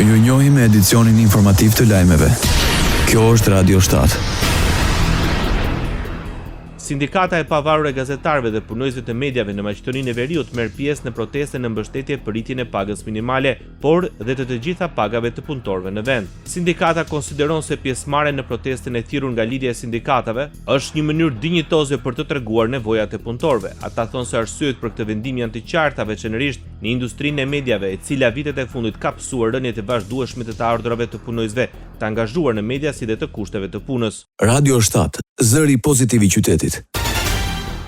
Ju njohim me edicionin informativ të lajmeve. Kjo është Radio 7. Sindikata e Pavarur e Gazetarëve dhe Punonjësve të Mediave në Maqedoninë e Veriut merr pjesë në protestën në mbështetje për rritjen e pagës minimale, por dhe të të gjitha pagave të punëtorëve në vend. Sindikata konsideron se pjesëmarrja në protestën e thirrur nga Lidhja e Sindikatave është një mënyrë dinjitoze për të treguar nevojat e punëtorëve. Ata thonë se arsyet për këtë vendim janë të qarta, veçanërisht në industrinë e mediave, e cila vitet e fundit ka pësuar rënie të vazhdueshme të të ardhurave të punonjësve të angazhuar në media si dhe të kushteve të punës. Radio 7, zëri pozitiv i qytetit.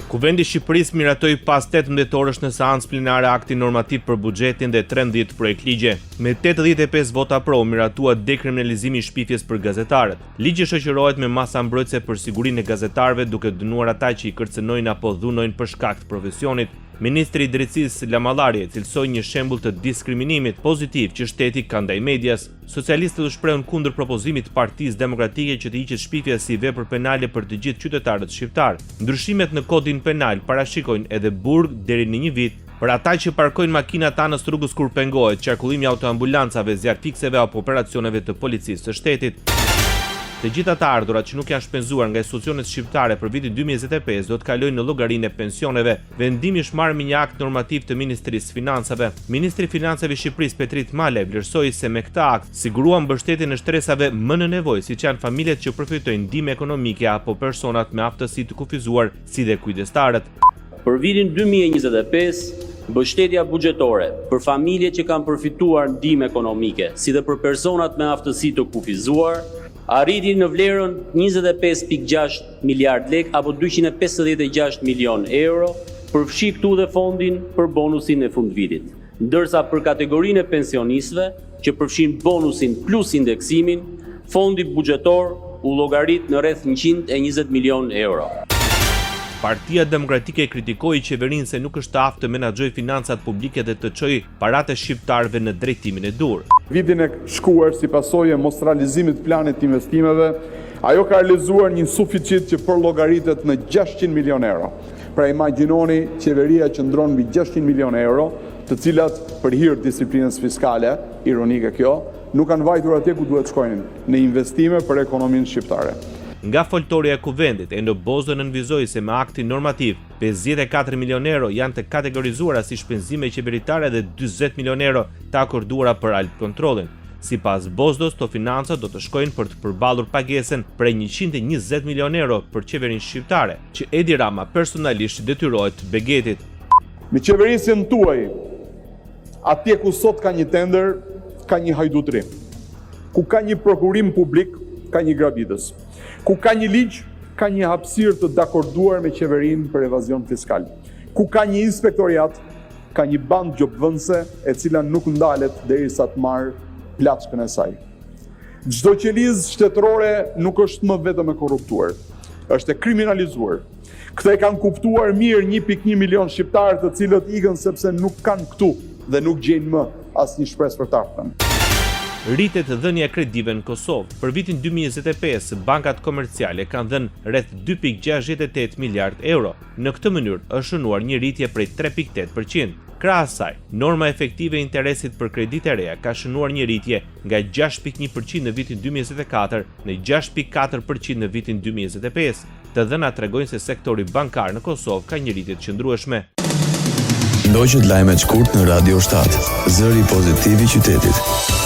Kuvendi i Shqipërisë miratoi pas 18 orësh në seancë plenare aktin normativ për buxhetin dhe 13 projektligje. Me 85 vota pro u miratua dekriminalizimi i shpifjes për gazetarët. Ligji shoqërohet me masa mbrojtëse për sigurinë e gazetarëve duke dënuar ata që i kërcënojnë apo dhunojnë për shkak të profesionit. Ministri i Drejtësisë Lamallari e cilësoi një shembull të diskriminimit pozitiv që shteti ka ndaj medias. Socialistët u shprehën kundër propozimit të Partisë Demokratike që të hiqet shpifja si vepër penale për të gjithë qytetarët shqiptarë. Ndryshimet në Kodin Penal parashikojnë edhe burg deri në një vit për ata që parkojnë makinat anës rrugës kur pengohet qarkullimi i autoambulancave, zjarrfikëseve apo operacioneve të Policisë së Shtetit. Të gjitha të ardhurat që nuk janë shpenzuar nga institucionet shqiptare për vitin 2025 do të kalojnë në llogarinë e pensioneve. Vendimi është marrë me një akt normativ të Ministrisë së Financave. Ministri i Financave i Shqipërisë, Petrit Malaj, vlerësoi se me këtë akt siguruan mbështetjen e shtresave më në nevojë, siç janë familjet që përfitojnë ndihmë ekonomike apo personat me aftësi të kufizuar si dhe kujdestarët. Për vitin 2025, mbështetja buxhetore për familjet që kanë përfituar ndihmë ekonomike, si dhe për personat me aftësi të kufizuar, arriti në vlerën 25.6 miliardë lekë apo 256 milionë euro, përfshi këtu dhe fondin për bonusin e fundvitit. Ndërsa për kategorinë e pensionistëve, që përfshin bonusin plus indeksimin, fondi buxhetor u llogarit në rreth 120 milionë euro. Partia Demokratike kritikoi qeverinë se nuk është e aftë të menaxhojë financat publike dhe të çojë paratë e shqiptarëve në drejtimin e duhur. Vitin e shkuar, si pasojë e mosrealizimit të planit të investimeve, ajo ka realizuar një suficit që përllogaritet në 600 milion euro. Pra imagjinoni qeveria qëndron mbi 600 milion euro, të cilat për hir të disiplinës fiskale, ironike kjo, nuk kanë vajtur atje ku duhet shkojnë, në investime për ekonominë shqiptare. Nga foltorja e Kuvendit, Eno Bozdo nënvizoi se me aktin normativ, 54 milionë euro janë të kategorizuara si shpenzime qeveritare dhe 40 milionë euro të akorduara për Albcontrollin. Sipas Bozdos, këto financa do të shkojnë për të përballur pagesën prej 120 milionë euro për qeverinë shqiptare, që Edi Rama personalisht i detyrohet Begetit. Në qeverisjen tuaj, atje ku sot ka një tender, ka një hajdutëri. Ku ka një prokurim publik, ka një grabitës. Ku ka një ligj, ka një hapësirë të dakorduar me qeverinë për evazion fiskal. Ku ka një inspektoriat, ka një bandë gjobvënëse e cila nuk ndalet derisa të marrë plaçkën e saj. Çdo qelizë shtetërore nuk është më vetëm e korruptuar, është e kriminalizuar. Këtë e kanë kuptuar mirë 1.1 milion shqiptarë të cilët ikën sepse nuk kanë këtu dhe nuk gjejnë më asnjë shpresë për të ardhmen. Rritet dhënia e kredive në Kosovë. Për vitin 2025, bankat komerciale kanë dhënë rreth 2.68 miliard euro. Në këtë mënyrë është shënuar një rritje prej 3.8%. Krahas saj, norma efektive e interesit për kreditë e reja ka shënuar një rritje nga 6.1% në vitin 2024 në 6.4% në vitin 2025. Të dhënat tregojnë se sektori bankar në Kosovë ka një rritje të qëndrueshme. Ndoqët lajmet shkurt në Radio 7, zëri pozitiv i qytetit.